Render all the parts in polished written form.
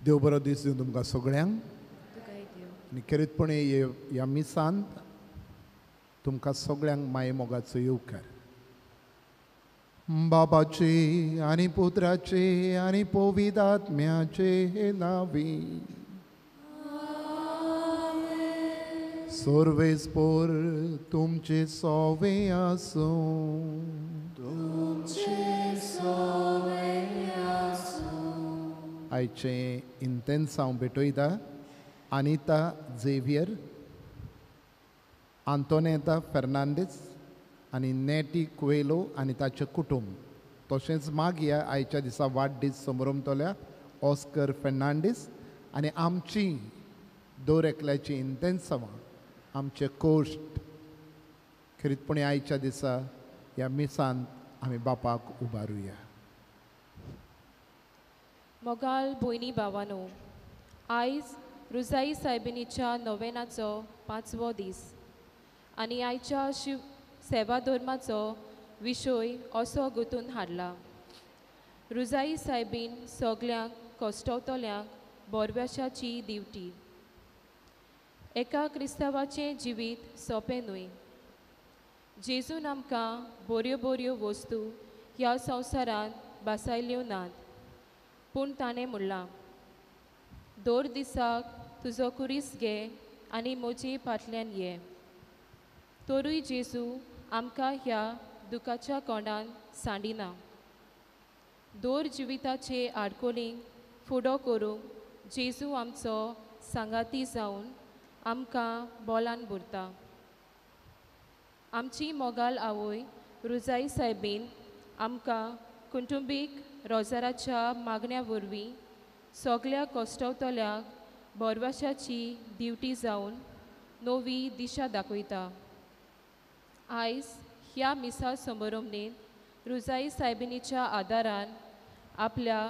देव बरो दीस दिवन तुमकां सगळ्यांक आनी खेरीतपणी ह्या मिसांत तुमकां सगळ्यांक माये मोगाचो येवकार. बाबाचे आनी पुत्राचे आनी पवित्र आत्म्याचे नांवी. सर्वेस्पोर तुमचे सोवे आसूं. तुमचे सोवे आसूं. आयचें इंतेन्स हांव भेटयता अनिता झेवियर, आंतोनेता फेर्नांडीस आनी नेटी कुवेलो आनी ताचें कुटुंब. तशेंच मागीर आयच्या दिसा वाडदीस समरमतल्या ऑस्कर फेर्नांडीस आनी आमची दर एकल्याची इंतेन्सांवां आमचे कोश्ट खेरीतपणी आयच्या दिसा ह्या मिसांत आमी बापाक उबारुया. मोगाल भयणी भावानो, आयज रुजाई सायबिणीच्या नोवेनाचो 5वो दीस आनी आयच्या शिव सेवा धर्माचो विशय असो गुंतून हाडला. रुजाई सायबीन सगल्यांक कश्टवतल्यांक बोरव्याशाची दिवटी. एका क्रिस्तांवाचें जिवीत सोंपें न्हय. जेजून आमकां बऱ्यो बऱ्यो वस्तू ह्या संवसारांत भासायल्यो नात, पूण ताणें म्हणलां, दर दिसाक तुजो कुरीस घे आनी म्हजे फाटल्यान ये. तरूय जेजू आमकां ह्या दुखाच्या कोंडान सांडिना. दर जिविताचे आडकोलींक फुडो करूंक जेजू आमचो सांगाती जावन आमकां बोलान भरता. आमची मोगाल आवय रुजाई सायबीन आमकां कुटुंबीक रोजाराच्या मागण्या वरवीं सगल्या कश्टवतल्यांक बोरवाशाची दिवटी जावन नवी दिशा दाखयता. आयज ह्या मिसा समारंभेंत रुजाई सायबिणीच्या आदारान आपल्या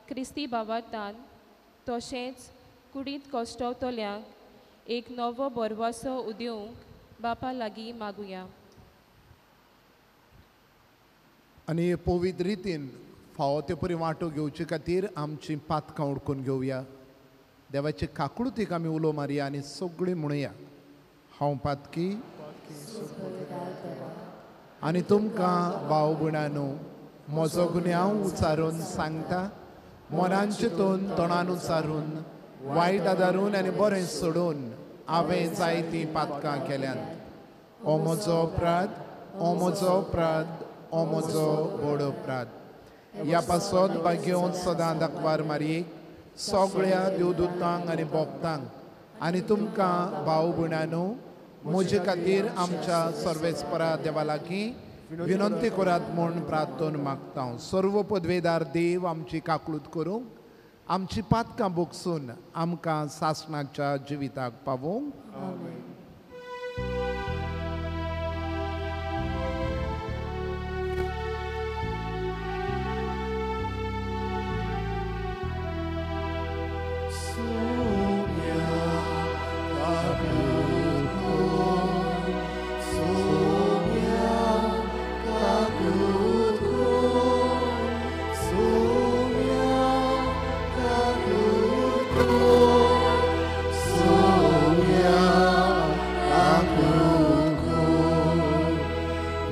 क्रिस्ती भावार्थान तशेंच कुडींत कश्टवतल्यांक एक नवो बोरवासो उदेवंक बापा लागीं मागुया. आनी पवित्र रितीन फावो ते परी वांटो घेवचे खातीर आमची पातकां उडकून घेवया. देवाचे काकळुतीक आमी उलो मारया आनी सगळीं म्हणया, हांव पातकी आनी तुमकां भाव भयणांनो म्हजो गुन्यांव उचारून सांगता. मनान चिंतून तोंडान उचारून वायट आदारून आनी बरें सोडून हांवें जायतीं पातकां केल्यांत. ओ म्हजो अपराध, ओ म्हजो अपराध, ओ म्हजो व्हड अपराध. ह्या पासत भाग्योवन सदां दाखवार मारयेक सगळ्या देवदूतांक आनी भक्तांक आनी तुमकां भाव भयणांनो म्हजे खातीर आमच्या सर्वेस्परा देवा लागीं विनंती करात म्हूण प्रार्थना मागता. सर्व पदवेदार देव आमची काकळूत करूंक, आमची पातकां बोगसून आमकां सासणाच्या जिविताक पावोवंक.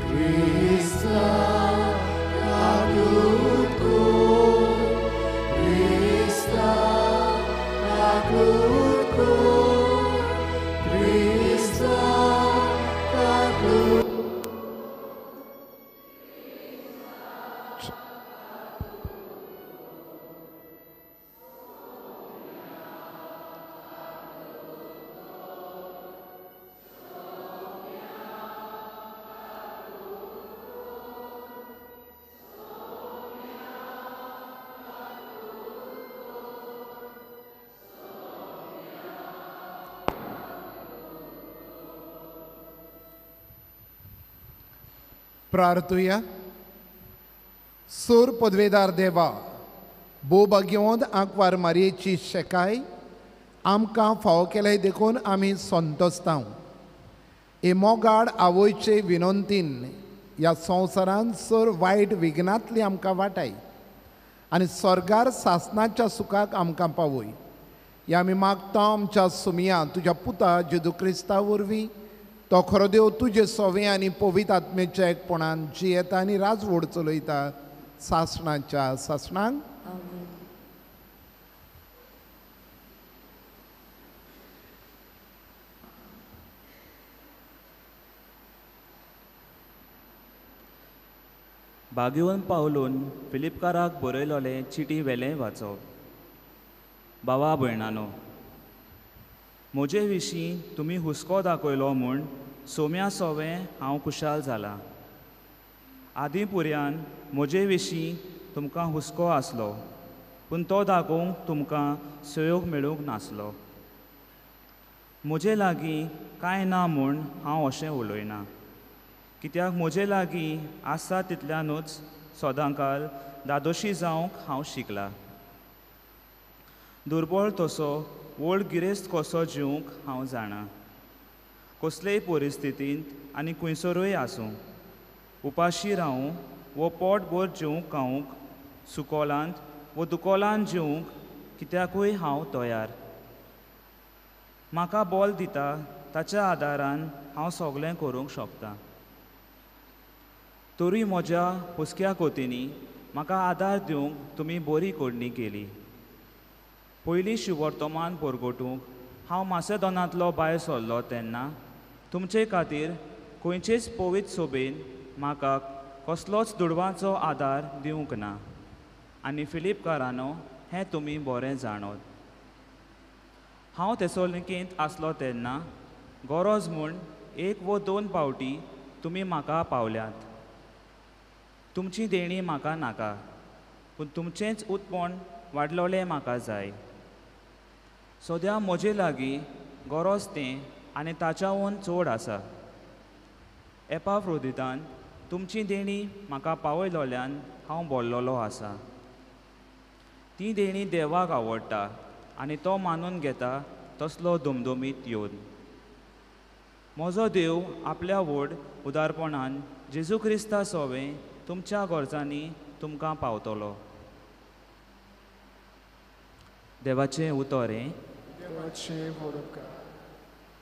Krista, काकूत कोर, क्रिस्ता काकूत. प्रार्थुया. सूर पदवेदार देवा, भोवभाग्यवंत आंकवार मारयेची शेकाय आमकां फावो केले देखून आमी संतोस्तांव. हे मोगाड आवयचे विनंतीन ह्या संवसारांत सर वायट विघ्नांतली आमकां वाटाय आनी स्वर्गार सासनाच्या सुखाक आमकां पावय. ह्या आमी मागता आमच्या सुमया तुज्या पुता जेजू क्रिस्ता वरवीं, तो खरो देव तुजे सोवे आनी पवित्र आत्मेच्या एकपणान जियेता आनी राजवड चलयता सासणाच्या सासणांक. बागेवन पावलून फिलिपकाराक बरयलोलें चिटी वेलें वाचप. बाबा भयणानो, म्हजे विशीं तुमी हुस्को दाखयलो म्हूण सोम्या सोवें हांव खुशाल जालां. आदीं पुर्यान म्हजे विशीं तुमकां हुस्को आसलो, पूण तो दाखोवंक तुमकां सहयोग मेळूंक नासलो. म्हजे लागीं कांय ना म्हूण हांव अशें उलयना, कित्याक म्हजे लागीं आसा तितल्यानूच सदांकाल दादोशी जावंक हांव शिकलां. दुर्बळ तसो व्हड गिरेस्त कसो जिवंक हांव जाणा. कसलेय परिस्थितींत आनी खंयसरूय आसूं, उपाशी रावूं वो पोटभर जेवंक खावंक, सुकोलांत वो दुकोलांत जेवंक कित्याकूय हांव तयार. म्हाका बल दिता ताच्या आदारान हांव सगळें करूंक शकता. तरूय म्हज्या हुस्क्या कोतींनी म्हाका आदार दिवंक तुमी बरी कोडणी केली. पयलीं शिवर्तमान परगटूंक हांव मासेदोनांतलो भायर सरलो तेन्ना तुमचे खातीर खंयचेच पवित्र सोबेन म्हाका कसलोच दुडवांचो आदार दिवंक ना, आनी फिलिपकारानो हें तुमी बरें जाणत. हांव थेसलोनिकेंत आसलो तेन्ना गरज म्हूण एक वो दोन पावटी तुमी म्हाका पावल्यात. तुमची देणी म्हाका नाका, पूण तुमचेंच उत्पन्न वाडलोलें म्हाका जाय. सद्या म्हजे लागीं गरज तें आनी ताच्याहून चड आसा. एपाफ्रोदितान तुमची देणी म्हाका पावयलोल्यान हांव बोल्लोलो आसा. ती देणी देवाक आवडटा आनी तो मानून घेता तसलो दुमदुमीत येवन. म्हजो देव आपल्या व्हड उदारपणान जेजू क्रिस्ता सोवें तुमच्या गरजांनी तुमकां पावतलो. देवाचें उतर हें.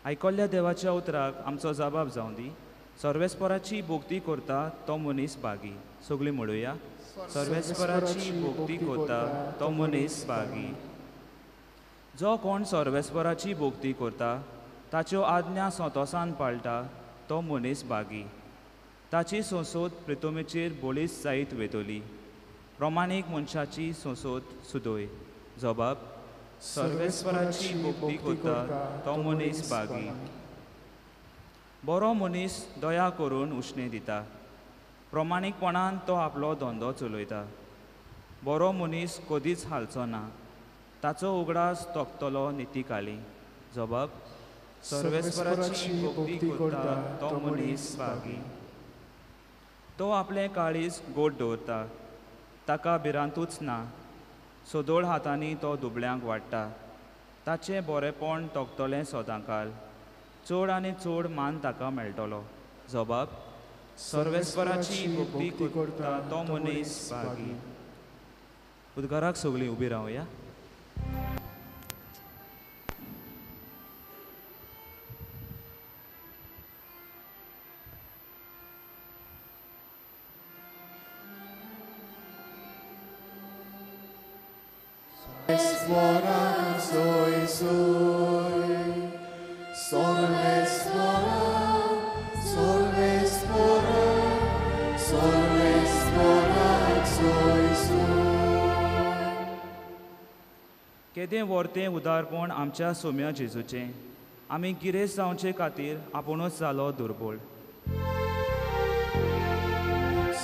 आयकल्ल्या देवाच्या उतराक आमचो जबाब जावं दी. सर्वेस्पराची भोक्ती करता तो मनीस भागी. सगळीं म्हणुया, सर्वेस्पराची भोक्ती करता तो मनीस भागी. जो कोण सर्वेस्पराची भोक्ती करता, ताच्यो आज्ञा संतोसान पाळटा तो मनीस भागी. ताची संसद प्रितोमेचेर बळीस जायत वेतली. प्रमाणीक मनशाची संसद सुदय. जबाब, सर्वेस्पराची भोक्ती करता तो मनीस भागी. बरो मनीस दया करून उश्णें दिता, प्रमाणीकपणान तो आपलो धंदो चलयता. बरो मनीस कदीच हालचो ना, ताचो उगडास तोखतलो नितीकाली. जबाब, सर्वेस्पराची भोक्ती करता तो मनीस भागी. तो आपलें काळीज गोड दवरता, ताका भिरांतूच ना. सदोळ हातांनी तो दुबळ्यांक वाडटा, ताचें बरेपण तोखतलें सदांकाल. चड आनी चड मान ताका मेळटलो. जबाब, सर्वेस्पराची भोक्ती करता तो मनीस भागी. उद्गाराक सगळीं उबी रावया. स्वराक सोय सोय सर्वेस्परा सर्वेस्परा सर्वेस्पराक सोय सोय. केदें वर्तें उदारपण आमच्या सोम्या जेजूचें, आमी गिरेस्त जावचे खातीर आपुणूच जालो दुर्बळ.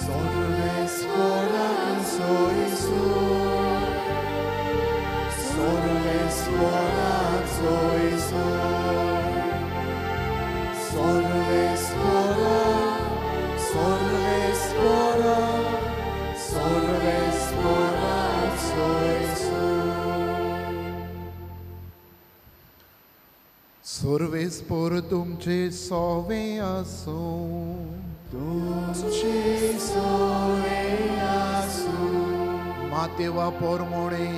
सर्वेस्पराक सोय सोय सर्वेस्पराक सोय सोय सर्वेस्परा सर्वेस्परा सर्वेस्पराक सोय सोय. सर्वेस्पर तुमचे सोवे आसूं, तुमचे सोवे आसूं. मातेवा पोरमोणे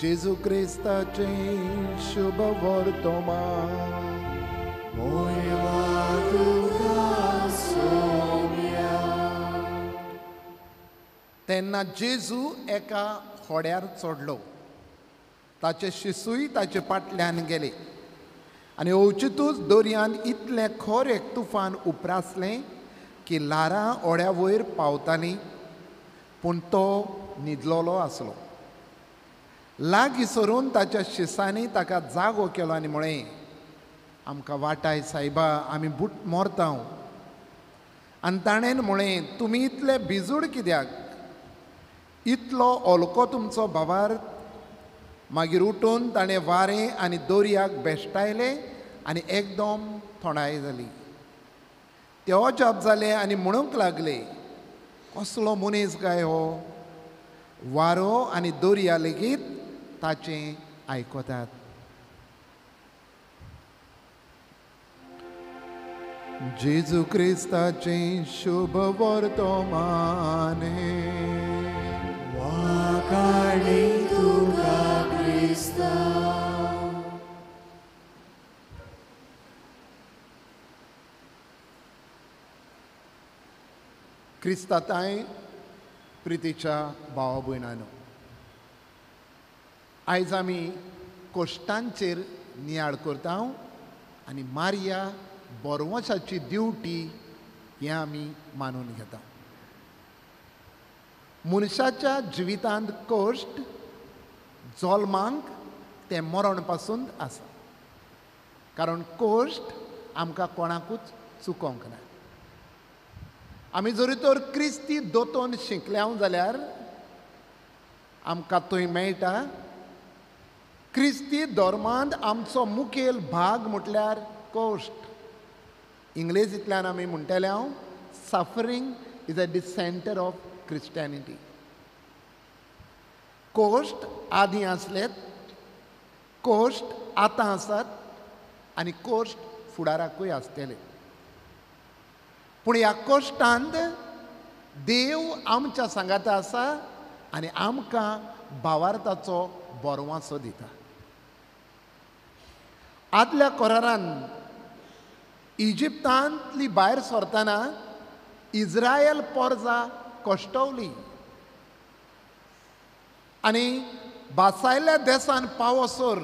जेजू क्रिस्ताचे शुभ वर्तमान. मोयवा तुका सोम्या. तेन्ना जेजू एका होड्यार चडलो, ताचे शिसूय ताचे फाटल्यान गेले आनी अवचितूच दर्यान इतलें खर एक तुफान उप्रासलें की ल्हारां होड्या वयर पावतालीं, पूण तो न्हिदलोलो आसलो. लागीं सरून ताच्या शिसांनी ताका जागो केलो आनी म्हळें, आमकां वाटाय सायबा, आमी बुट मोरता. आनी ताणें म्हळें, तुमी इतले भिजूड कित्याक, इतलो ओलको तुमचो भावार्थ. मागीर उठून ताणें वारें आनी दर्याक बेश्टायलें आनी एकदम थोंडाय जाली. ते अजाप जाले आनी म्हणूंक लागले, कसलो मनीस काय हो, वारो आनी दर्या लेगीत ताचें आयकतात. जेजू क्रिस्ताचें शुभ वर्तमान. वाखाणी तुका क्रिस्ता. क्रिस्ताताय प्रितीच्या भावा भयणांनो, आयज आमी कोश्टांचेर नियाळ करता आनी मारिया बोरवंशाची ड्युटी हें आमी मानून घेता. मनशाच्या जिवितांत कश्ट जल्मांक तें मरण पासून आसा, कारण कश्ट आमकां कोणाकूच चुकोवंक ना. आमी जरी तर क्रिस्ती दोतोन शिकल्या जाल्यार आमकां थंय मेळटा क्रिस्ती धर्मांत आमचो मुखेल भाग म्हटल्यार कश्ट. इंग्लेजींतल्यान आमी म्हणटले हांव, suffering is at the centre of Christianity. कश्ट आदीं आसलेत, कश्ट आतां आसात आनी कश्ट फुडाराकूय आसतले. पूण ह्या कश्टांत देव आमच्या सांगाता आसा आनी आमकां भावार्थाचो बोरवांसो दिता. आदल्या करारान इजिप्तांतली भायर सरतना इज्रायल पोरजा कश्टवली आनी बासायल्ल्या देसान पावसर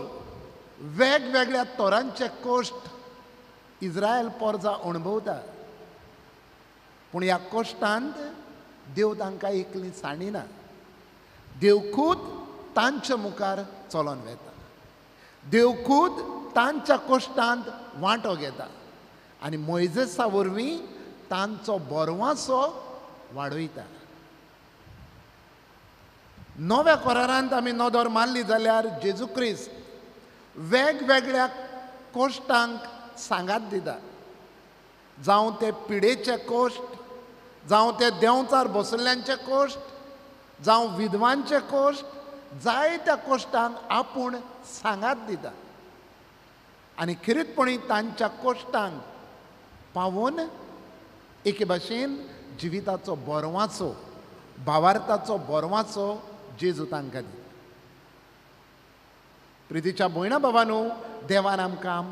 वेगवेगळ्या तरांचे कश्ट इज्रायल पोरजा अणभवता. पूण ह्या कश्टांत देव तांकां एकली सांडिना, देव खूद तांच्या मुखार चलोन वेता, देव खूद तांच्या कश्टांत वांटो घेता आनी मोयजेसा वरवीं तांचो बोरवांसो वाडयता. नव्या करारांत आमी नदर मारली जाल्यार जेजू क्रिस्त वेगवेगळ्या कश्टांक सांगात दिता, जावं ते पिडेचे कश्ट, जावं ते देंवचार बसल्ल्यांचे कश्ट, जावं विधवांचे कश्ट, जायत्या कश्टांक आपूण सांगात दिता आनी खेरीतपणी तांच्या कश्टांक पावोवन एके भाशेन जिविताचो बोरवाचो, भावार्थाचो बोरवाचो जेजू तांकां दिता. प्रितीच्या भयणा बाबांनो, देवान आमकां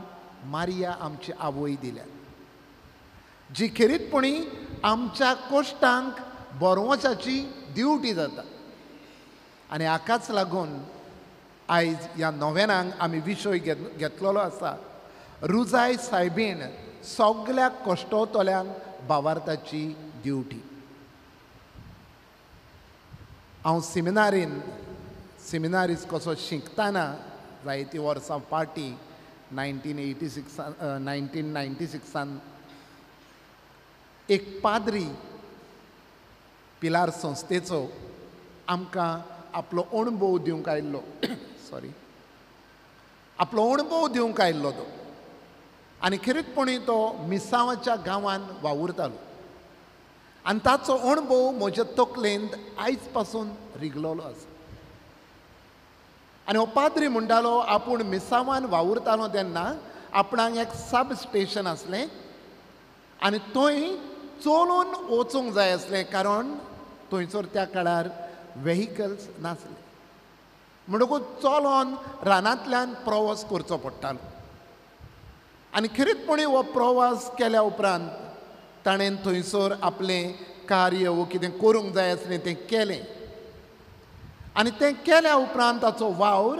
मारिया आमची आवय दिल्या, जी खेरीतपणी आमच्या कश्टांक बोरवंशाची ड्युटी जाता आनी हाकाच लागून आयज ह्या नोवेनांक आमी विशय घेतलेलो आसा, रुजाय सायबीण सगल्या कश्टवतल्यांक भावार्थाची ड्युटी. हांव सिमिनारीस कसो शिकतना जायतीं वर्सां फाटीं 1996 एक पाद्री पिलार संस्थेचो आमकां आपलो अणभव दिवंक आयिल्लो. सॉरी, आपलो अणभव दिवंक आयिल्लो तो. आनी खेरीतपणी तो मिसांवाच्या गांवान वावुरतालो आनी ताचो अणभव म्हज्या तकलेंत आयज पासून रिगलेलो आसा. आनी हो पाद्री म्हणटालो आपूण मिसांवान वावुरतालो तेन्ना आपणाक एक सब स्टेशन आसलें आनी थंय चलून वचूंक जाय आसलें, कारण थंयसर त्या काळार वेहिकल्स नासले, म्हणटकूच चलोन रानांतल्यान प्रवास करचो पडटालो. आनी खेरीतपणी हो प्रवास केल्या उपरांत ताणें थंयसर आपलें कार्य वो कितें करूंक जाय आसलें तें केलें. आनी तें केल्या उपरांत ताचो वावर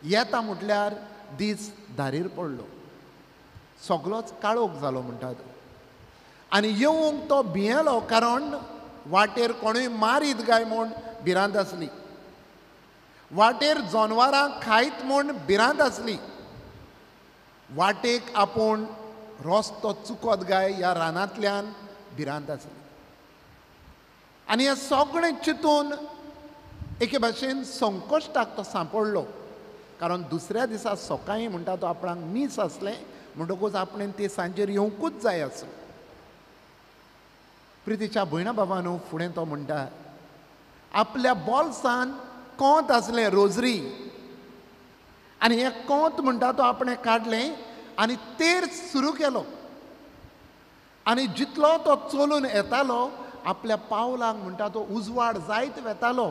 येता म्हटल्यार दीस धारीर पडलो, सगलोच काळोख जालो म्हणटा तो. आनी येवंक तो भियेलो, कारण वाटेर कोणूय मारीत काय म्हूण भिरांत आसली, वाटेर जनवरां खायत म्हूण भिरांत आसली, वाटेक आपूण रस्तो चुकत काय ह्या रानांतल्यान भिरांत आसली. आनी हें सगळें चिंतून एके भाशेन संकश्टाक तो सांपडलो, कारण दुसऱ्या दिसा सकाळीं म्हणटा तो आपणाक मीस आसलें म्हणटकूच आपणें ते सांजेर येवंकूच जाय आसलो. प्रितीच्या भयणा बाबानू, फुडें तो म्हणटा आपल्या बोल्सान कोंत आसलें रोजरी, आनी हें कोंत म्हणटा तो आपणें काडलें आनी तेर सुरू केलो. आनी जितलो तो चलून येतालो आपल्या पावलांक म्हणटा तो उजवाड जायत वेतालो.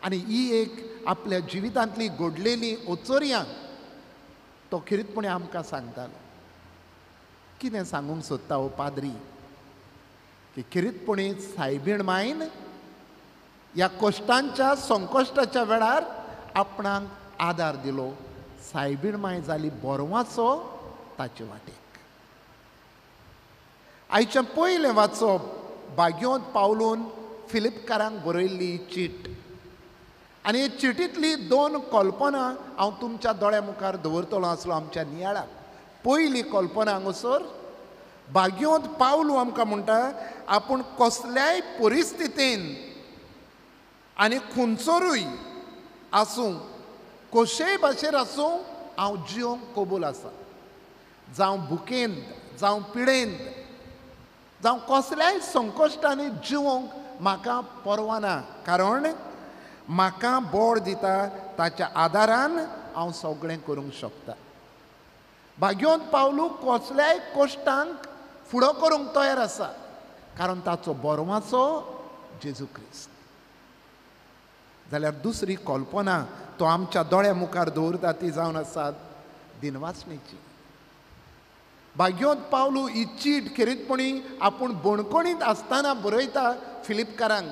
आनी ही एक आपल्या जिवितांतली घडलेली ओचोरयां तो खेरीतपणी आमकां सांगतालो. कितें सांगूंक सोदता हो पाद्री, की खेरीतपणी सायबीण मायन ह्या कश्टांच्या संकश्टाच्या वेळार आपणाक आदार दिलो. सायबीण माय जाली बोरवाचो ताचे वाटेक. आयचें पयलें वाचप बाग्योंत पावलून फिलिपकारांक बरयल्ली चीट. आनी हे चिटींतली दोन कल्पना हांव तुमच्या दोळ्या मुखार दवरतलो आसलो आमच्या नियाळाक. पयली कल्पना हांगासर बाग्योंत पावलू आमकां म्हणटा आपूण कसल्याय परिस्थितीन आनी खुंचोरूय आसूं, कशेय भाशेर आसूं, हांव जिवंक कबूल आसा. जावं भुकेंत, जावं पिडेंत, जावं कसल्याय संकश्टांनी जिवंक म्हाका परवा ना, कारण म्हाका बळ दिता ताच्या आदारान हांव सगळें करूंक शकता. भाग्योंत पावलू कसल्याय कश्टांक फुडो करूंक तयार आसा, कारण ताचो बोरवाचो जेजू क्रिस्त. जाल्यार दुसरी कल्पना तो आमच्या दोळ्या मुखार दवरता ती जावन आसा दिनवासणेची. भाग्योंत पावलू ही चीट खेरीतपणी आपूण बणकणींत आसतना बरयता फिलिपकारांक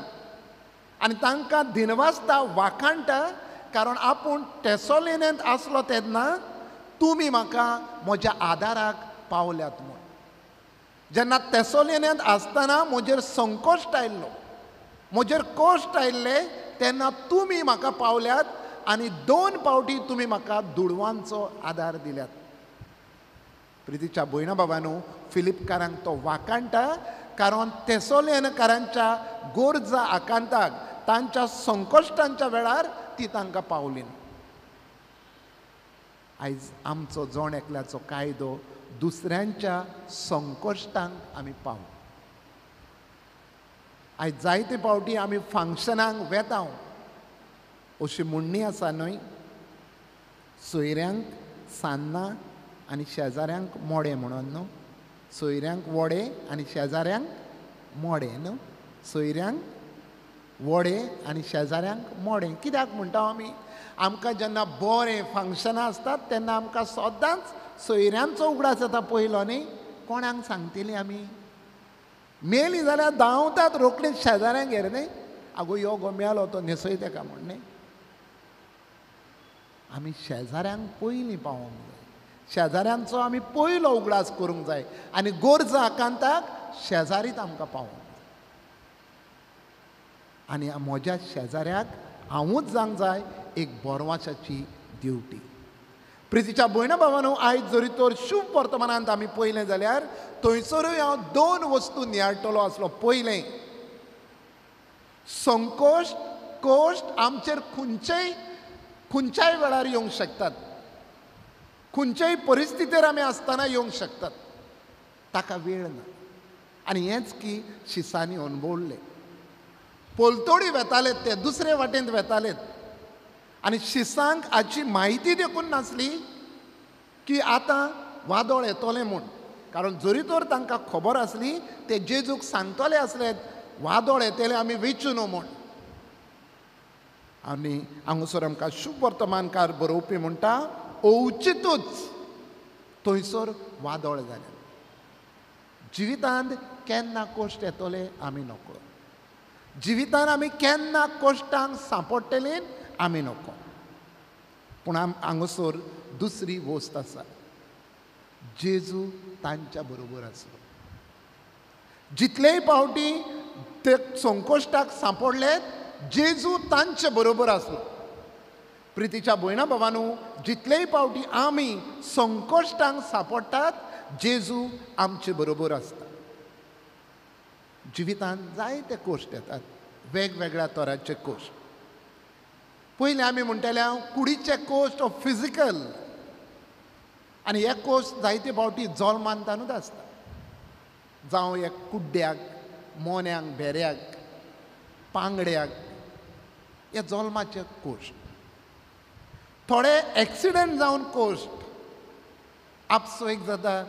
आनी तांकां दिनवासता, वाखाणटा, कारण आपूण टेसोलेनेंत आसलो तेन्ना तुमी म्हाका म्हज्या आदाराक पावल्यात म्हूण. जेन्ना तेसोलेनेंत आसतना म्हजेर संकश्ट आयिल्लो, म्हजेर कश्ट आयिल्ले, तेन्ना तुमी म्हाका पावल्यात आनी दोन पावटी तुमी म्हाका दुडवांचो आदार दिल्यात. प्रितीच्या भयणा बाबानू, फिलिपकारांक तो वाखाणटा, कारण तेसोलेनकारांच्या गरजा आकांताक, तांच्या संकश्टांच्या वेळार ती तांकां पावली. आयज आमचो जण एकल्याचो कायदो दुसऱ्यांच्या संकश्टांक आमी पावू. आयज जायते पावटी आमी फंक्शनांक वेता, अशी म्हणणी आसा न्हय, सोयऱ्यांक सान्नां आनी शेजाऱ्यांक मोडे म्हणून न्हू, सोयऱ्यांक वडे आनी शेजाऱ्यांक मोडे न्हू, सोयऱ्यांक वडे आनी शेजाऱ्यांक मोडे. कित्याक म्हणटा आमी? आमकां जेन्ना बरें फंक्शनां आसतात तेन्ना आमकां सदांच सोयऱ्यांचो उगडास येता पयलो न्ही, कोणाक सांगतली आमी? मेली जाल्यार धांवतात रोखडीच शेजाऱ्यांगेर न्ही, आगो यो गो मेलो तो न्हेसय तेका म्हण न्ही. आमी शेजाऱ्यांक पयलीं पावोंक जाय, शेजाऱ्यांचो आमी पयलो उगडास करूंक जाय आनी गरज आकांताक शेजारीत आमकां पावोंक जाय. आनी म्हज्या शेजाऱ्याक हांवूच जावंक जाय एक बोरवाशाची ड्युटी. प्रितीच्या भयणा भावांनो, आयज जरी तर शुभ वर्तमानांत आमी पळयलें जाल्यार थंयसरूय हांव दोन वस्तू नियाळटलो आसलो. पयलें, संकोश्ट कोश्ट आमचेर खंयच्याय वेळार येवंक शकतात, खंयच्याय परिस्थितीर आमी आसतना येवंक शकतात, ताका वेळ ना. आनी हेंच की शिसांनी अणभवल्लें. पलतोडी वेतालेत ते, दुसरे वाटेंत वेतालेत आनी शिसांक हाची म्हायती देखून नासली की आतां वादळ येतलें म्हूण. कारण जरी तर तांकां खबर आसली, ते जेजूक सांगतले आसले वादळ येतलें आमी वेचू न्हू म्हूण. आनी हांगासर आमकां शुभ वर्तमानकार बरोवपी म्हणटा अवचितूच थंयसर वादळ जालें. जिवितांत केन्ना कश्ट येतले आमी नकळो, जिवितांत आमी केन्ना कश्टांक सांपडटले आमी नको. पूण हांगासर दुसरी वस्त आसा, जेजू तांच्या बरोबर आसलो. जितलेय पावटी ते संकश्टाक सांपडले, जेजू तांचे बरोबर आसलो. प्रितीच्या भयणा भावांनो, जितलेय पावटी आमी संकश्टांक सांपडटात, जेजू आमचे बरोबर आसता. जिवितांत जायते कश्ट येतात, वेगवेगळ्या तरांचे कश्ट. पयलें आमी म्हणटले हांव कुडीचे कश्ट ऑफ फिजिकल, आनी हे कश्ट जायते फावटी जल्मांतानूच आसता. जावं एक कुड्ड्याक, मोन्यांक, भेऱ्याक, पांगड्याक, हे जल्माचे कश्ट. थोडे एक्सिडंट जावन कश्ट, आपसो एक जाता,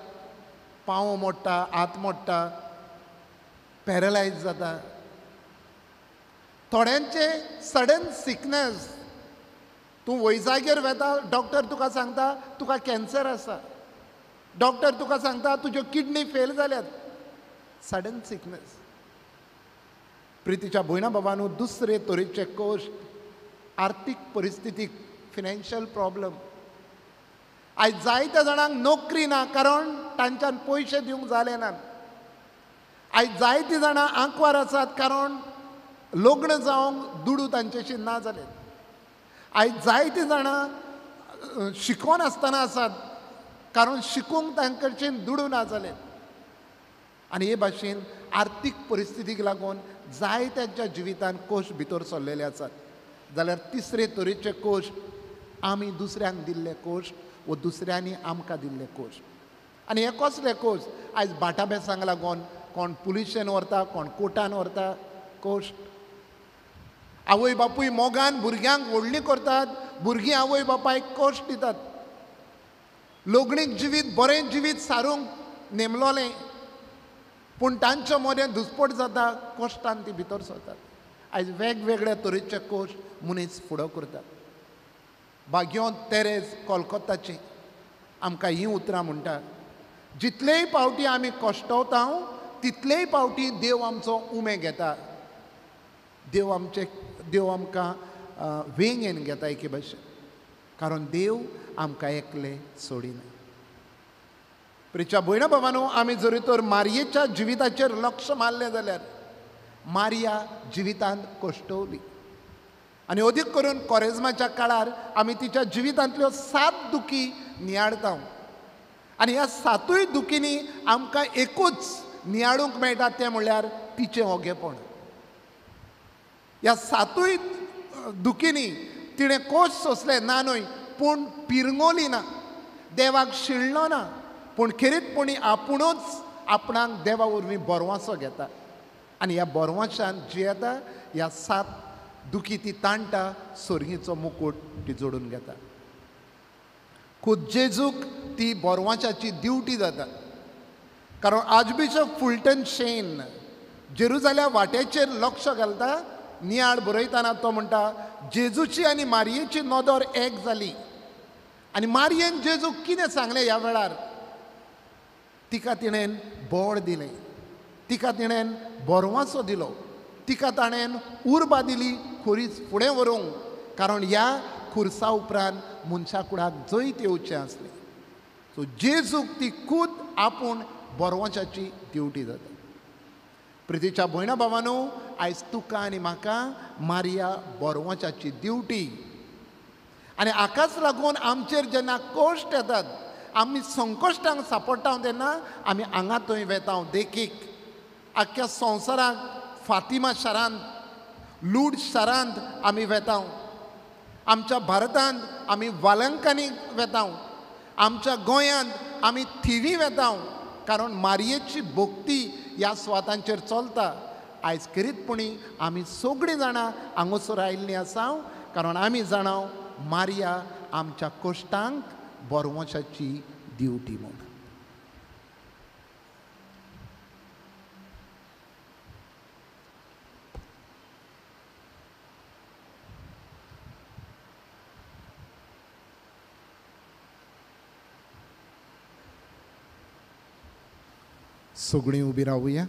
पांव मोडटा, हात मोडटा, पॅरलायज जाता. थोड्यांचे सडन सिकनेस, तूं वैजागेर वेता, डॉक्टर तुका सांगता तुका कॅन्सर आसा, डॉक्टर तुका सांगता तुज्यो किडनी फेल जाल्यात, सडन सिकनेस. प्रितीच्या भयणा बाबांनो, दुसरे तरेचे कश्ट आर्थीक परिस्थितीक, फिनेन्शियल प्रॉब्लम. आयज जायत्या जाणांक नोकरी ना, कारण तांच्यान पयशे दिवंक जाले ना. आयज जायतीं जाणां आंकवार आसात, कारण लग्न जावंक दुडू तांच्याशी ना जाले. आयज जायतीं जाणां शिकोन आसतना आसात, कारण शिकूंक तांकडच्यान दुडू ना जाले. आनी हे भाशेन आर्थीक परिस्थितीक लागून जायत्यांच्या जिवितांत कश्ट भितर सरलेले आसात. जाल्यार तिसरे तरेचे कश्ट आमी दुसऱ्यांक दिल्ले कश्ट वो दुसऱ्यांनी आमकां दिल्ले कश्ट. आनी हे कसले कश्ट? आयज भाटाबेसांक लागून कोण पुलिशेन व्हरता, कोण कोर्टान व्हरता कश्ट. आवय बापूय मोगान भुरग्यांक व्हडलीं करतात, भुरगीं आवय बापायक कश्ट दितात. लग्नीक जिवीत बरें जिवीत सारूंक नेमलोलें, पूण तांच्या मदें दुस्पट जाता, कश्टान ती भितर सरतात. आयज वेगवेगळ्या तरेचे कश्ट मनीस फुडो करतात. भाग्योंत तेरेज कोलकोताची आमकां हीं उतरां म्हणटा, जितलेय पावटी आमी कश्टवता तितलेय पावटी देव आमचो उमे घेता, देव आमकां वेंगेन घेता एके भाशेन, कारण देव आमकां एकले सोडिना. प्रिच्या भयणा भावांनो, आमी जरी तर मारयेच्या जिविताचेर लक्ष मारलें जाल्यार मारिया जिवितांत कश्टवली. आनी अदीक करून कोरेज्माच्या काळार आमी तिच्या जिवितांतल्यो 7 दुखी नियाळता. आनी ह्या 7 दुखींनी आमकां एकूच नियाळूंक मेळटा, तें म्हणल्यार तिचें ओगेपण. ह्या 7 दुखींनी तिणें कश्ट सोंसले ना न्हय, पूण पिरंगोली ना, देवाक शिणलो ना, पूण खेरीतपणी आपुणूच आपणाक देवा वरवीं बरवासो घेता. आनी ह्या बरवाशान जियेता, ह्या 7 दुखी ती ताणटा, सोर्गीचो मुकूट ती जोडून घेता. खूद जेजूक ती बोरवाशाची ड्युटी जाता, कारण आर्चबिशप फुलटन शेन जेरुजाल्या वाट्याचेर लक्ष घालता. नियाळ बरयतना तो म्हणटा, जेजूची आनी मारयेची नदर एक जाली. आनी मारयेन जेजूक कितें सांगलें ह्या वेळार? तिका तिणें बळ दिलें, तिका तिणें बोरवासो दिलो, तिका ताणें उर्बा दिली खुरीस फुडें व्हरूंक, कारण ह्या खुर्सा उपरांत मनशा कुडाक जैत येवचें आसलें. सो जेजूक ती खूद आपूण बरवंचाची ड्युटी जाता. प्रितीच्या भयणा भावानो, आयज तुका आनी म्हाका मारिया बरवंचाची ड्युटी. आनी हाकाच लागून आमचेर जेन्ना कश्ट येतात, आमी संकश्टांक सापडटा तेन्ना आमी हांगा थंय वेता. देखीक आख्ख्या संवसाराक फातिमा शारांत, लूड शारांत आमी वेता, आमच्या भारतांत आमी वालंकांनी वेता, आमच्या गोंयांत आमी थिवी वेता, कारण मारयेची भक्ती ह्या सुवातांचेर चलता. आयज खेरीतपणी आमी सगळीं जाणां हांगासर आयिल्लीं आसा, कारण आमी जाणा मारिया आमच्या कश्टांक बरवंशाची ड्युटी म्हूण. सगळीं उबी रावया.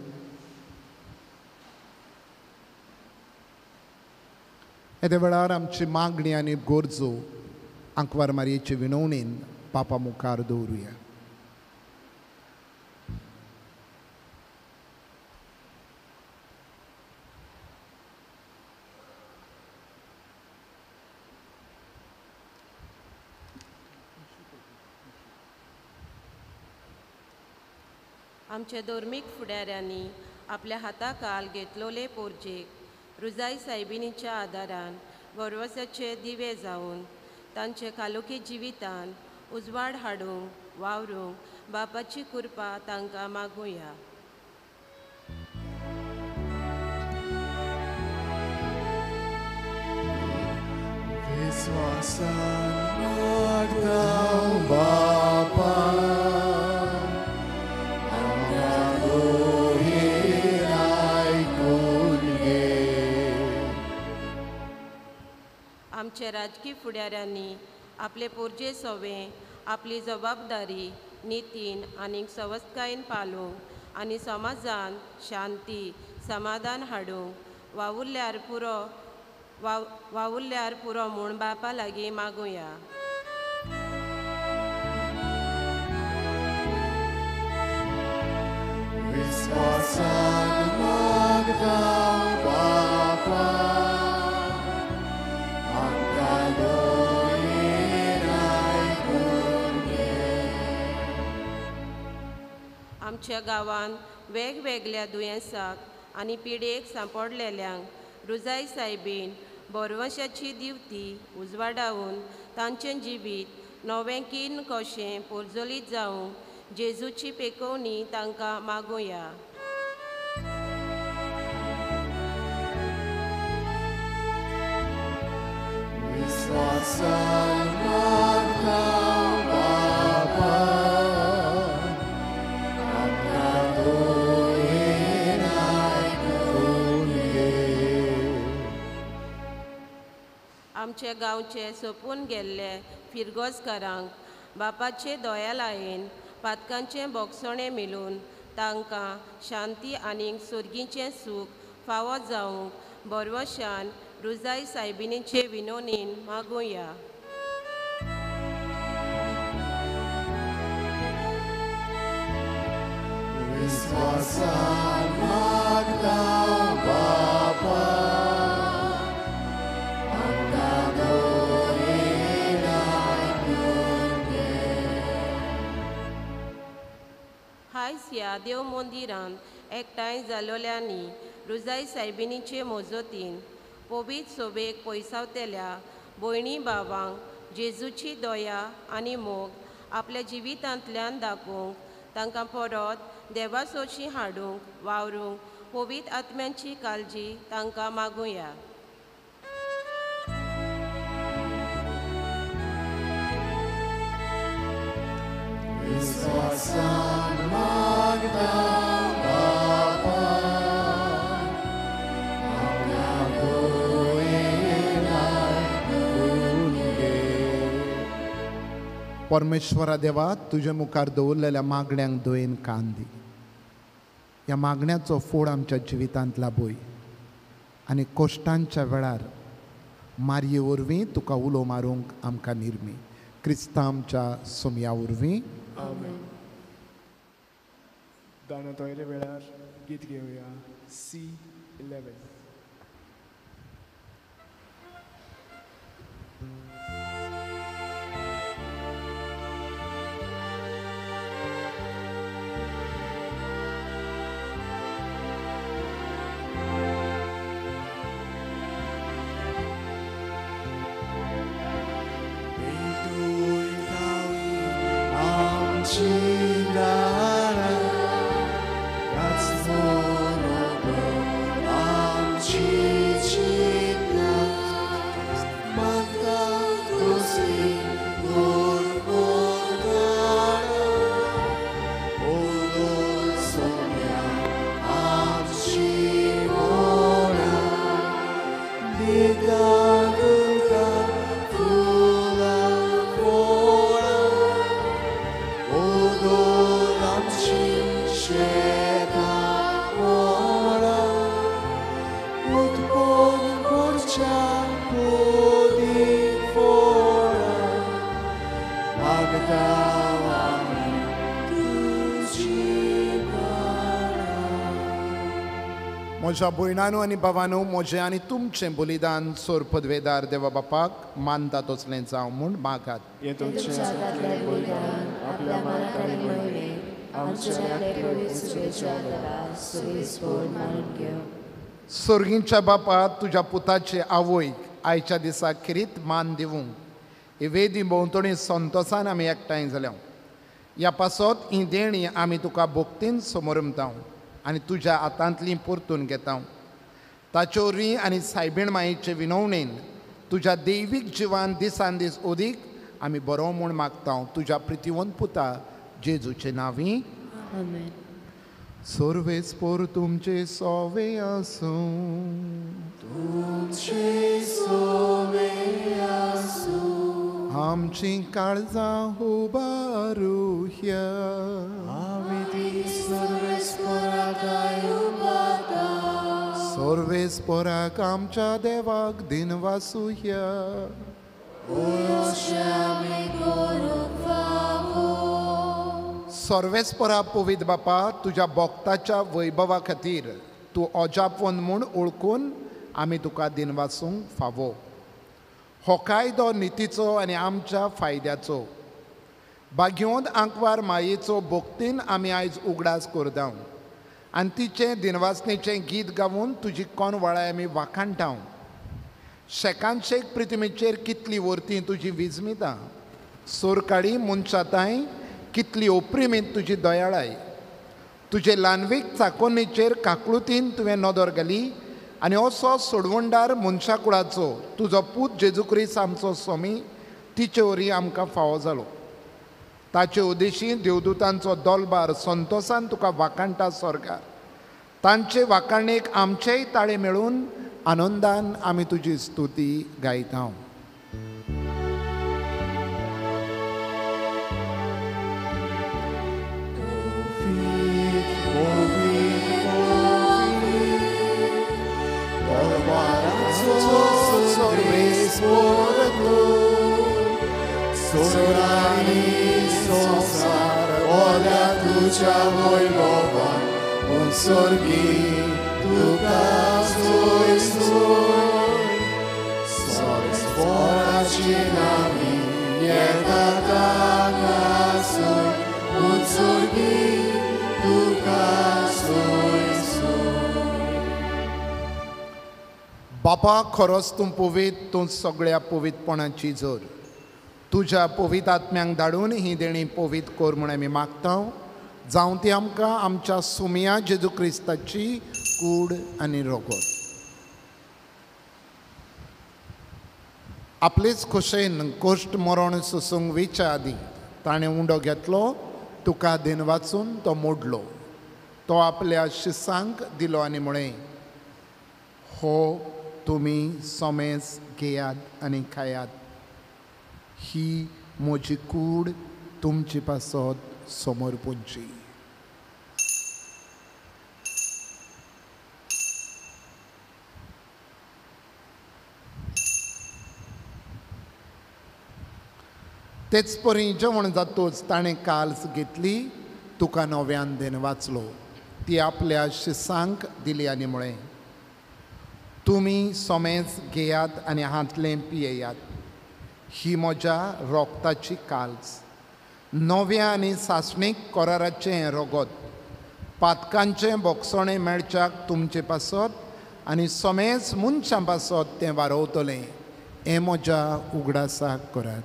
येद्या वेळार आमची मागणी आनी गरजो आंकवार मारयेचे विनवणेन पापा मुखार दवरुया. आमच्या धर्मीक फुडाऱ्यांनी आपल्या हाताकाल घेतलोले पोरजेक रुजाई सायबिणीच्या आदारान भरवसाचे दिवे जावन तांचे कालोखी जिवितान उजवाड हाडूंक वावरूंक बापाची कृपा तांकां मागुया. विस्वासान मागता बापा, आमच्या राजकी फुडाऱ्यांनी आपले पोरजे सोवे आपली जबाबदारी नितीन आनी सवस्तकायेन पालोवंक आनी समाजान शांती समाधान हाडूंक वावुरल्यार पुरो वावुरल्यार पुरो म्हूण बापा लागीं मागुया. विस्वासान मागता बापा, आमच्या गांवांत वेगवेगळ्या दुयेंसाक आनी पिडेक सांपडलेल्यांक रुजाई सायबीन बरवशाची दिवती उजवाडावन तांचें जिवीत नवें किन्न कशें पोरजोलीत जावंक जेजूची पेकोवणी तांकां मागुया. विस्वासान मागता बापा, आमच्या गांवचे सोंपून गेल्ले फिरगोजकारांक बापाचे दयालायेन पातकांचें बोगसणें मेळून तांकां शांती आनी सुर्गीचें सूख फावो जावंक बरवशान रुजाई सायबिणीचे विनोनीन मागुया. विस्वासान मागता बापा, आयज ह्या देव मंदिरांत एकठांय जालोल्यांनी रुजाई सायबिणीचे मोजोतीन पवित्र सोबेक पयसावतल्या भयणी भावांक जेजूची दया आनी मोग आपल्या जिवितांतल्यान दाखोवंक तांकां परत देवासोशी हाडूंक वावरूंक पवित्र आत्म्यांची काळजी तांकां मागुया. विस्वासान मागता बापा, आमकां दोयेन आयकून घे. परमेश्वरा देवा, तुजे मुखार दवरलेल्या मागण्यांक दयेन कान दी. ह्या मागण्याचो फोड आमच्या जिवितांत लाबय आनी कश्टांच्या वेळार मारये वरवीं तुका उलो मारूंक आमकां निर्मी. क्रिस्तांवच्या सोमया वरवीं आमेन. दाना तोयरे वेळार गीत घेवया C11. म्हज्या भयणानो आनी भावानो, म्हजें आनी तुमचें बलिदान सोर पदवेदार देवा बापाक मानता तसलें जावं म्हूण मागात. सोर्गींच्या बापा, तुज्या पुताचे आवयक आयच्या दिसा खेरीत मान दिवंक ही वेदी भोंवतणी संतोसान आमी एकठांय जाल्या. ह्या पासत ही देणी आमी तुका भक्तीन समोरमता आनी तुज्या हातांतली परतून घेता. ताचे वरवीं आनी सायबीण मायेचे विनवणेन तुज्या दैवीक जिवान दिसान दीस अदीक आमी बरो म्हूण मागता. तुज्या प्रितिवंत पुता जेजूचे नांवी आमेन. सर्वेस्पोर तुमचे सोवे आसूं. तुमचे सोवे आसूं. आमची काळजां उबारुया. आमी ती सर्वेस्पोराक उबारता. सर्वेस्पोराक आमच्या देवाक दिनवासुया. सर्वेस्पोरा पवित्र बापा, तुज्या भक्ताच्या वैभवा खातीर तूं अजापवन म्हूण ओळखून आमी तुका दिनवासूंक फावो. हो कायदो नितीचो आनी आमच्या फायद्याचो. भाग्यवंत आंकवार मायेचो भक्तीन आमी आयज उगडास करता आनी तिचें दिनवासनेचें गीत गावन तुजी कोनवाळाय आमी वाखाणटा. शेकान शेक प्रिथ्वीचेर कितली वर्ती तुजी विजमितां, सोरकाडी मनशाताय कितली ओप्रिमीत तुजी दयाळाय. तुजे ल्हानवीक चाकोन्नीचेर काकळुतीन तुवें नदर घाली आनी असो सोडवणदार मनशाकुळाचो तुजो पूत जेजू क्रिस्त आमचो स्वामी तिचे वरी आमकां फावो जालो. ताचे उद्देशी देवदूतांचो दोलबार संतोसान तुका वाखाणटा स्वर्गार. तांचे वाखाणेक आमचेय ताळे मेळून आनंदान आमी तुजी स्तुती गायता. तुझ्या वैभवान उत्सर्गी तुका सोय सोय. सर्वेस्पोराची नामी येता तांगासर उत्सर्गी तुका सोय सोय. बापा, खरोच तूं पवित्र, तूं सगळ्या पवित्रपणाची जोर. तुज्या पवित्र आत्म्यांक धाडून ही देणी पवित्र कर म्हूण आमी मागता. जावं ती आमकां आमच्या सुमया जेजू क्रिस्ताची कूड आनी रगत. आपलेच खोशेन कोश्ट मरण सोसूंक वेच्या आदीं ताणें उंडो घेतलो, तुका दिन वाचून तो मोडलो, तो आपल्या शिसांक दिलो आनी म्हळें, हो तुमी समेज घेयात आनी खायात, ही म्हजी कूड तुमचे पासत समर्पणची. तेच परी जेवण जातूच ताणें काल्स घेतली, तुका नव्यान देन वाचलो, ती आपल्या शिसांक दिली आनी म्हळें, तुमी सोमेज घेयात आनी हांतलें पियेयात, ही म्हज्या रोगताची काल्स, नव्या आनी सासणीक कराराचें रोगत, पातकांचें बोगसणें मेळच्याक तुमचे पासत आनी सोमेज मनशां पासत तें वारोवतलें, हें म्हज्या उगडासाक करात.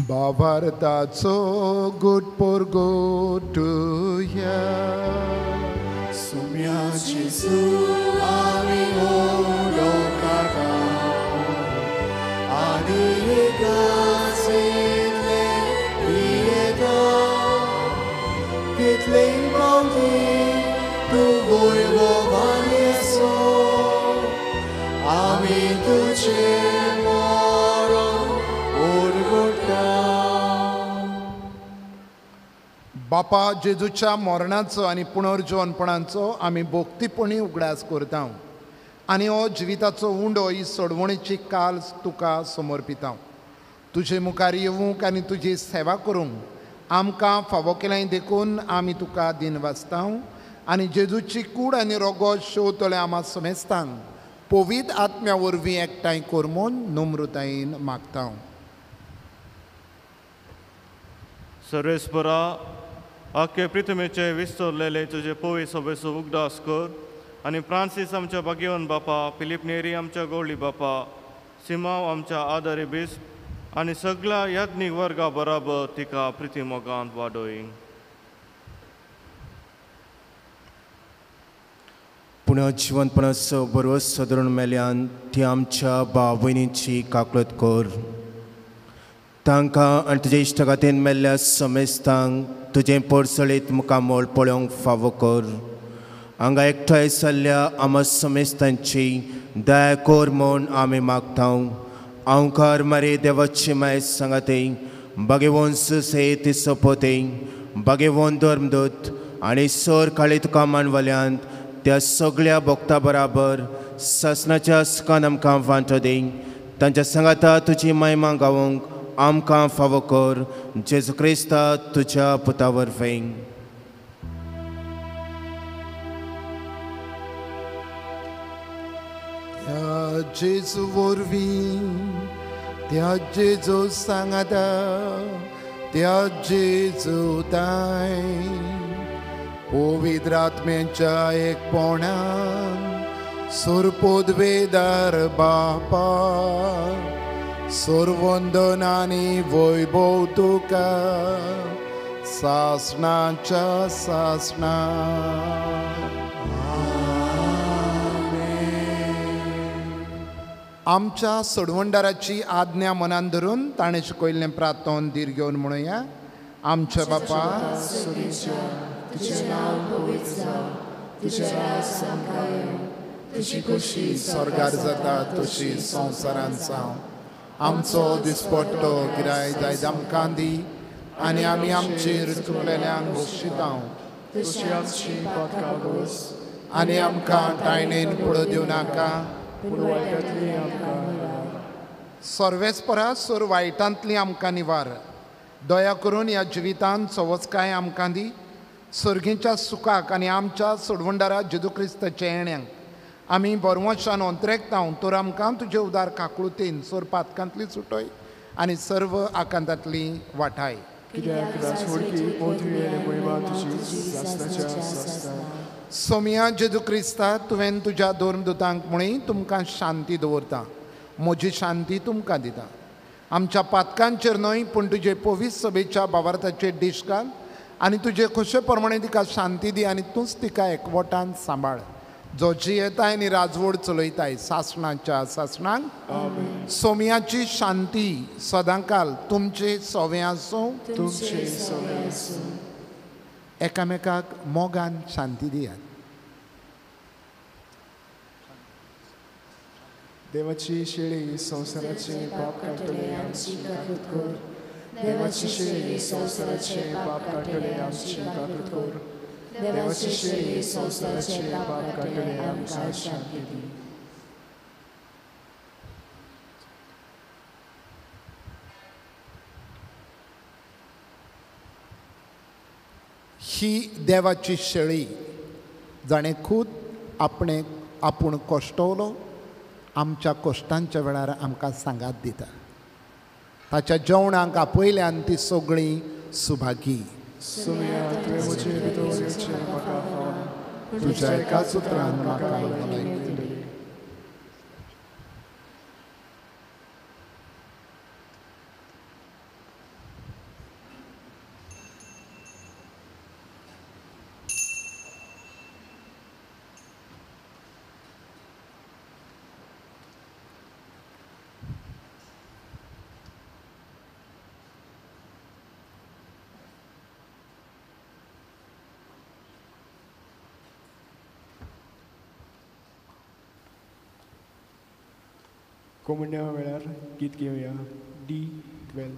बाबार्थाचो गुट पोरगोटुया सुम्या जेजू आमी ओडोकाता आनी एकाचेंतले पियेता तितले पावटी तूं वैभवान येसो आमी तुजें मरण उरगुटा. बापा जेजूच्या मरणाचो आनी पुनर्जीवनपणाचो आमी भोक्तीपणी उगडास करता आनी हो जिविताचो उंडो ही सोडवणेची काल तुका समर्पिता. तुजे मुखार येवंक आनी तुजी सेवा करूंक आमकां फावो केलें देखून आमी तुका दिन वाचता आनी जेजूची कूड आनी रोगो शेवतले आमा समेस्तांक पवित्र आत्म्या वरवीं एकठांय कर म्हूण नम्रतायेन मागता. सर्वेस्परा आख्खे प्रिथमेचे विस्तरलेले तुजे पवी सभेचो उगडास कर आनी फ्रांसीस आमच्या भाग्यवन बापा, फिलीप नेरी आमच्या गवळी बापा, सिमाव आमच्या आदारी बिस्प आनी सगळ्या याज्ञीक वर्गा बराबर तिका प्रिती मोगांत वाडोय. पूण जिवनपणाचो बरो सदरून मेल्यान ती आमच्या भाव भयणींची काकळत कर. तांकां आनी तुजे इश्टगातीन मेल्ल्या समेस्तांक तुजें परसळीत मुखामळ पळोवंक फावो कर. हांगा एकठांय जाल्ल्या आमा समेस्तांची दया कर म्हूण आमी मागता. आंवकार मारे देवाची माय सांगाते बागेवन सुसे ती सोपोते बागेवन धर्मदूत आनी सर काळी तुका मानवल्यांत त्या सगळ्या भक्ता बराबर सासनाच्या सुखान आमकां वांटो दी. तांच्या सांगाता तुजी महिमा गावंक आमकां फावो कर. जेजू क्रिस्ता तुज्या पुता वरवीं. त्या जेजू वरवीं, त्या जेजू सांगाता, त्या जेजू ताय पवित्र आत्म्याच्या एकपणान सुरपोदवेदार बापा सुरवंदन आनी वैभव तुका सासणाच्या सासणा. आमच्या सोडवणदाराची आज्ञा मनान धरून ताणें शिकयल्लें प्रार्थन धीर घेवन म्हणुया. आमच्या बापा तुजें नांव पवित्र जावं, तुजें राज आमकां येवं, तुजी खोशी स्वर्गार जाता तशी संवसारांत जावं. आमचो दिसपट्टो गिराय जायत आमकां दी आनी आमी आमचेर चुकलेल्यांक बक्षिता तशी आमची पातकां गोस आनी आमकां टायणेन पुडो दिवं नाका पूण वायटांतली आमकां निवार. सर्वेस्परा सोर वायटांतली आमकां निवार. दया करून ह्या जिवितांत सवसकाय आमकां दी. सर्गीच्या सुखाक आनी आमच्या सोडवणदारा जेजू क्रिस्ताच्या येण्यांक आमी बरवंशान अंतरेकता तर आमकां तुजे उदार काकळुतीन सोर पातकांतली सुटय आनी सर्व आकांतांतली वाठाय. कित्याक राजवडकी पदवी आनी महिमा तुजी सासणाच्या सासणाक. सोमिया जेजू क्रिस्ता, तुवें तुज्या धर्मदुतांक म्हळी तुमकां शांती दवरता, म्हजी शांती तुमकां दिता. आमच्या पातकांचेर न्हय पूण तुजे पवित्र सभेच्या भावार्थाचेर दीश घाल आनी तुजे खोशे प्रमाणे तिका शांती दी आनी तूंच तिका एकवटान सांबाळ, जो जियेताय आनी राजवड चलयताय सासणाच्या सासणाक. सोमियाची शांती सदांकाल तुमचे सोवे आसूं. तुमचे सोवे आसूं. एकामेकाक मोगान शांती दियात. देवाची शेळी संवसाराचे पाप काडटले आमची काकूत कर. देवाची शेळी संवसाराचे पाप काडटले आमची काकूत कर. देवाची शेळी संवसाराचे पाप काडटले आमकां शांती दी. ही देवाची शेळी जाणें खूद आपणे आपूण कश्टवलो आमच्या कश्टांच्या वेळार आमकां सांगात दिता. ताच्या जेवणाक आपयल्यान ती सगळीं सुभागी. तुज्या एकाच उतरान म्हाका भलायकी दिली. कोमुन्या वेळार गीत घेवया D12.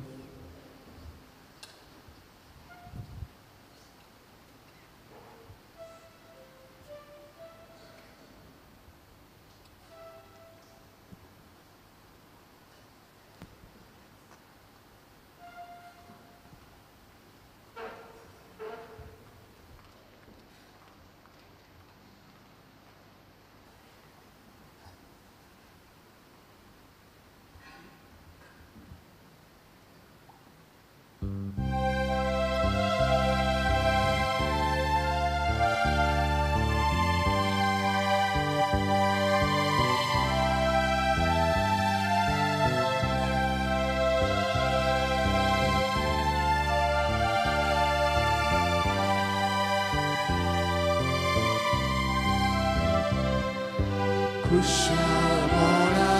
खुशालपणा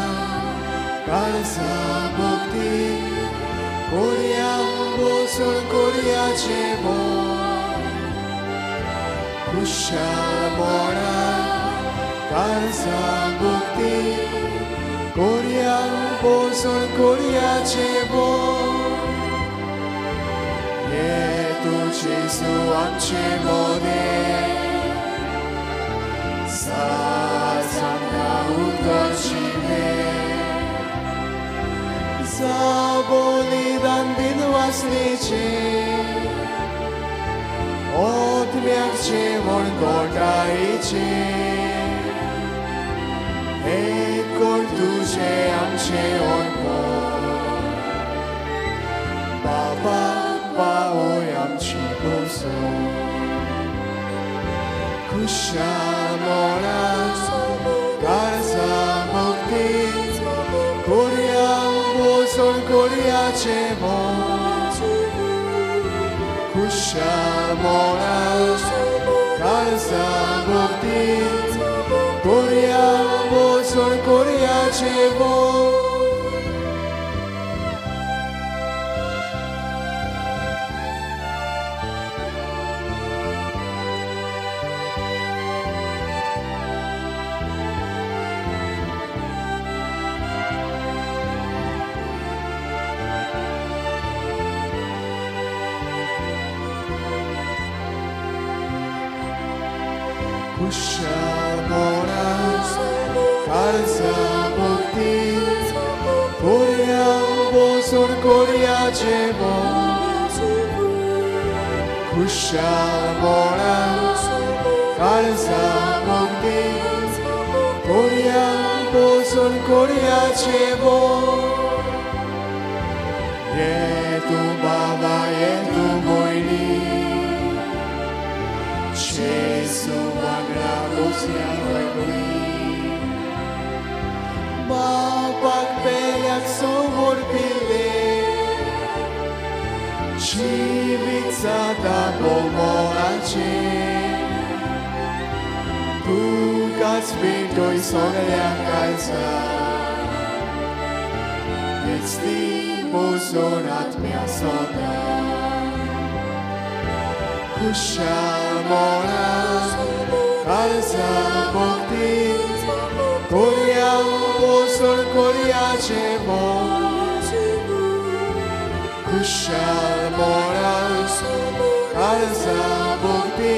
काळजा भक्ती कोरया बसून कोरयाचे मन. खुशालपणा काळजा भक्ती कोरया बसून कोरयाचे मन. ये तूं जेजू आमचे मदें बलिदान बिनवासलेचे आत्म्याचे म्हण गोटायेचे एक कोण तुझे आमचे अणभव बाबा पावय आमची बसून. खुशालपणा काळजा भक्ती कोरया बसून कोरयाचे मन. खुशालपणा काळजा भक्ती कोरया बसून कोरयाचे मन. खुशालपणा काळजा भक्ती कोरया बसून कोरयाचे मन. खुशालपणा काळजा भक्ती कोरया बसून कोरयाचे मन. ये तूं बाबा ये तूं भयणी जेजू वांगडा बसया व्हडली. बापाक पेल्याक समर्पिल्ले जिवीत सदां भोवमोलाचें. तुकाच भेटय सगळ्या काळजा हेच ती बसून आत्म्या सदां. खुशालपणा काळजा भक्ती कोरया बसून कोरयाचे मन. खुशाल मोरान काळजा भोगती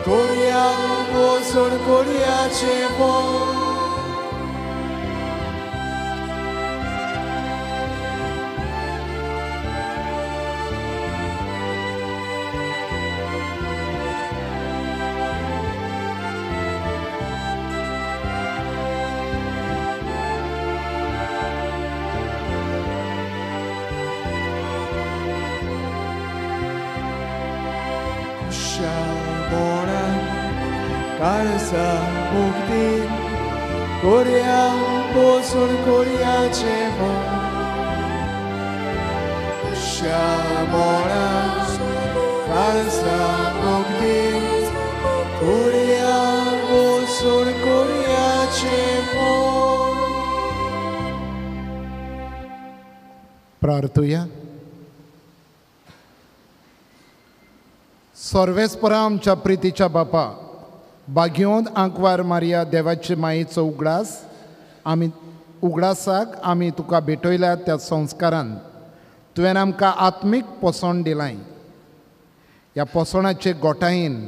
कोरया वचून कोरयाचें मन. काळजा मुक्ती कोरया वचून कोरयाचें मन. खुशाल मोरान काळजा मुक्ती कोरया वचून कोरयाचें मन. प्रार्थुया. सर्वेस्परा आमच्या प्रितीच्या बापा, बागयोन आंकवार मारिया देवाचे मायेचो उगडास आमी उगडासाक आमी तुका भेटयल्या त्या संस्कारान तुवें आमकां आत्मीक पोसण दिलाय. ह्या पोसणाचे गोठायेन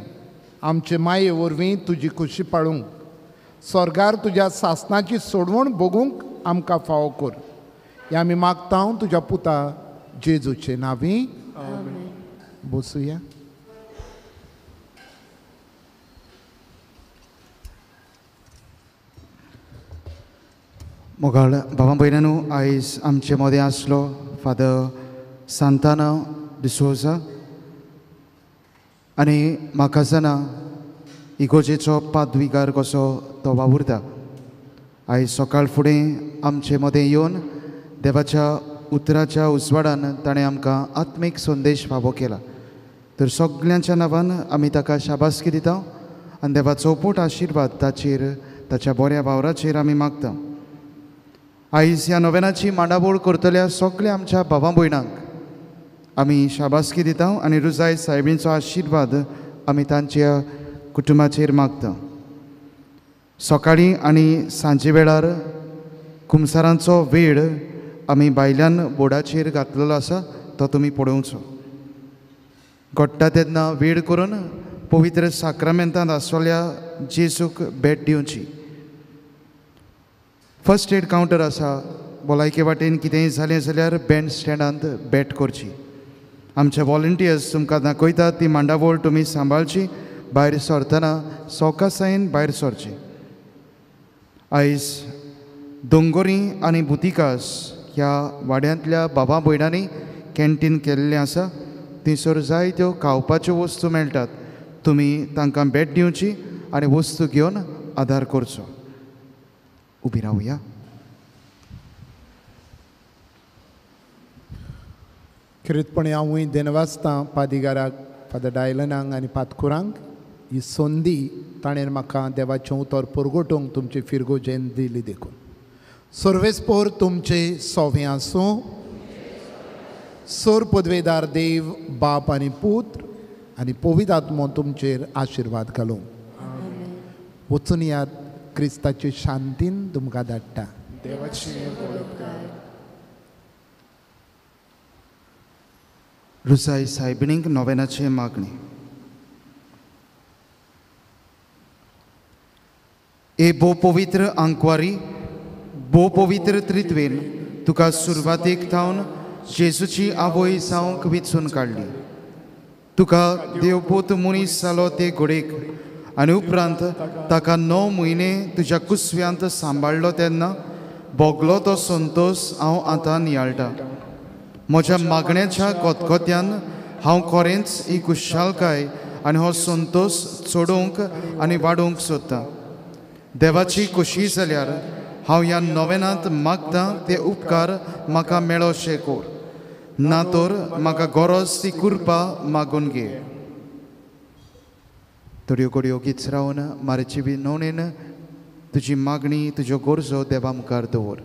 आमचे माये वरवीं तुजी खुशी पाळूंक, स्वर्गार तुज्या सासनाची सोडवण भोगूंक आमकां फावो कर. हें आमी मागता तुज्या पुता जेजूचे नांवी. बसुया. मोगाळ बाबा भयणांनो, आयज आमचे मदें आसलो फादर सांताना डिसोजा आनी म्हाका जाणा इगोजेचो पादविगार कसो तो वावुरता. आयज सकाळ फुडें आमचे मदें येवन देवाच्या उतराच्या उजवाडान ताणें आमकां आत्मीक संदेश फावो केला. तर सगल्यांच्या नांवान आमी ताका शाबासकी दिता आनी देवाचो पोट आशिर्वाद ताचेर, ताच्या बऱ्या वावराचेर आमी मागता. आयज ह्या नोवेनाची मांडावळ करतल्या सगल्या आमच्या भावा भयणांक आमी शाबासकी दिता आनी रुजाय सायबींचो आशिर्वाद आमी तांच्या कुटुंबाचेर मागता. सकाळीं आनी सांजे वेळार कुमसारांचो वेळ आमी भायल्यान बोर्डाचेर घातलेलो आसा, तो तुमी पळोवचो. घडटा तेन्ना वेळ करून पवित्र साक्रामेंतांत आसलेल्या जेजूक भेट दिवची. फर्स्ट एड कावंटर आसा, भलायके वाटेन कितेंय जालें जाल्यार बँड स्टँडांत भेट करची. आमचे वॉलंटियर्स तुमकां दाखयतात ती मांडावळ तुमी सांबाळची. भायर सरतना सवकासायेन भायर सरची. आयज दोंगोरी आनी बुतिकास ह्या वाड्यांतल्या बाबा भयणांनी कॅन्टीन केल्लें आसा. थंयसर जायत्यो खावपाच्यो वस्तू मेळटात. तुमी तांकां भेट दिवची आनी वस्तू घेवन आदार करचो. उबी रावया. खेरीतपणी हांवूय देनवासतां पादिगाराक, फादर डायलनांक आनी पातकुरांक ही संदी ताणें म्हाका देवाचें उतर परगटूंक तुमचे फिरगोजेन दिली देखून. सर्वेस्पोर तुमचे सोवें आसूं. सोर पदवेदार देव बाप आनी पुत्र आनी पवित्र आत्मो तुमचेर आशिर्वाद घालूं. वचून यात, क्रिस्ताचे शांतीन तुमकां धाडटा. रुजाय सायबिणींक नोवेनाचे मागणी. ए भोव पवित्र आंकवारी, भोव पवित्र त्रित्वेन तुका सुरवातेक थावन जेजूची आवय जावंक विचून काडली. तुका देवपूत मनीस जालो ते घोडेक आनी उपरांत ताका 9 म्हयने तुज्या कुसव्यांत सांबाळ्ळो तेन्ना भोगलो तो संतोश हांव आतां नियाळटा. म्हज्या मागण्याच्या कोतकोत्यान हांव खरेंच ही खुशालकाय आनी हो संतोश चडोवंक आनी वाडोवंक सोदतां. देवाची खोशी जाल्यार हांव ह्या नोवेनांत मागतां ते उपकार म्हाका मेळोशे कोर, ना तर म्हाका गरज ती कृपा मागून घे. थोड्यो घडयो गीत रावन मारीची विनवणेन तुजी मागणी, तुज्यो गरजो देवा मुखार दवर.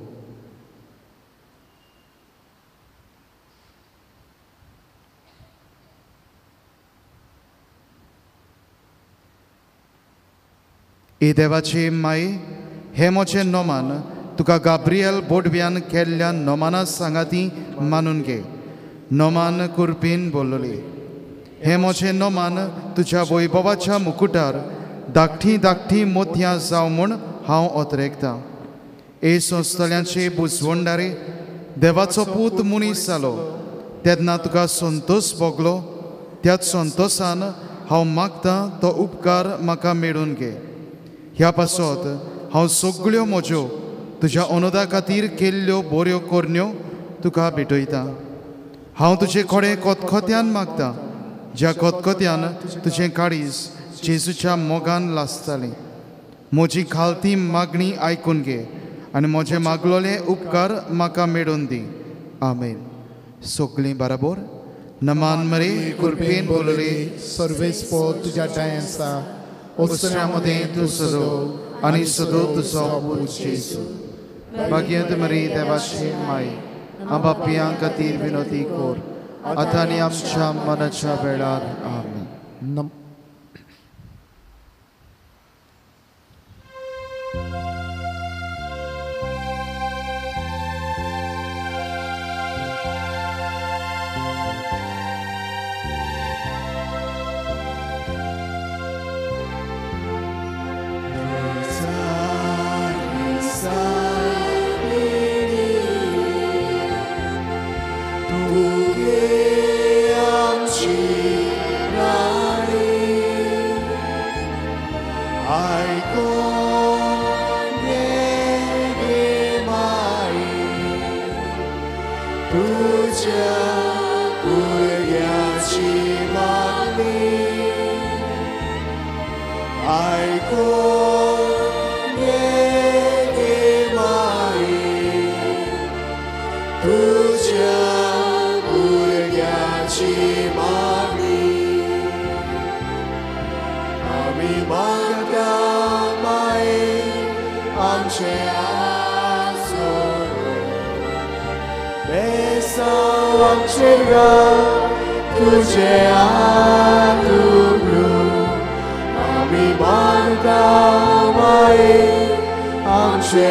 ए देवाची माई, हे म्हजें नोमान तुका गाब्रियल बोडव्यान केल्ल्या नोमाना सांगाती मानून घे. नमान कुरपीन बोलली. हें म्हजें नमान तुज्या वैभवाच्या मुकुटार धाकटी धाकटी मोतयां जावं म्हूण हांव ओतरेकतां. ए संस्थल्यांचे बुजवणदारे, देवाचो पूत मनीस जालो तेन्ना तुका संतोष भोगलो, त्याच संतोषान हांव मागतां तो उपकार म्हाका मेळून घे. ह्या पासत हांव सगळ्यो म्हज्यो तुज्या अनुदा खातीर केल्ल्यो बऱ्यो करण्यो तुका भेटयतां. हांव तुजे कडेन खतखत्यान मागतां, ज्या खतखत्यान तुजें काळीज जेजूच्या मोगान लासतालें. म्हजी खालती मागणी आयकून घे आनी म्हजे मागलोले उपकार म्हाका मेळून दी. आमेन. सगळीं बराबर नमान मरे कृपेन बोलले, सर्वेस्पो तुज्या ठांय आसा, ओसऱ्या मदें तूं सदो आनी सदो तुजो पूत जेजू. भाग्यंत मरी देवाची माई, आमच्या पियां खातीर विनोती कर, आतां आनी आमच्या मनाच्या वेळार. आमेन. आमी मागता माये आमचे